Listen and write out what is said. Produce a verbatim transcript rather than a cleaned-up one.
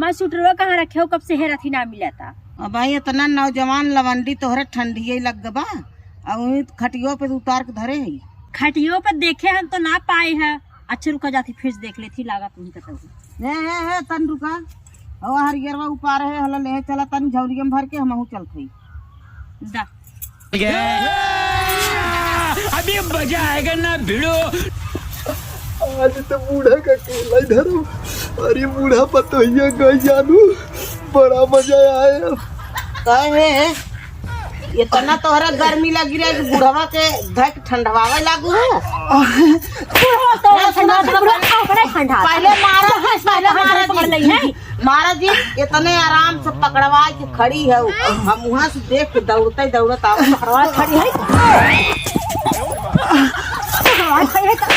हमार स्वेटरवा कहाँ रखे हो, कब से हेरत ही ना मिलता। अब भाई, इतना नौजवान लवंडी तोहरे ठंडिये लग बा, अब वहीं खटियो पे उतार के धरे है। खटियो पे देखे हम तो ना पाए हैं। अच्छा रुका, जाती फिर से देख लेती, लागत नहीं कतहु। हे, हे, हे, तन रुका। हवा हरियरवा उपार है, हला ले चला तन झौलियम भर के हमहू चलत हई। दा। अभी मजा आएगा ना भिड़ो। आज तो बूढ़ा का केला धरो। अरे बूढ़ा पतोहिया गई जानू, बड़ा मजा आया। काहे? इतना तोहरा गर्मी लगी रहे कि बुढ़वा के धक ठंडवावे लागू है। बुढ़वा तो ए, सुनो, ठंडा, सुनो, बुढ़वा अपने ठंडा। पहले मारा जी, पहले मारा जी। पकड़ लई है। मारा जी, इतने आराम से पकड़वा के खड़ी है, हम वहाँ से देख के दौड़ते दौड़त आओ। पकड़वा खड़ी है। पकड़वा खड़ी है।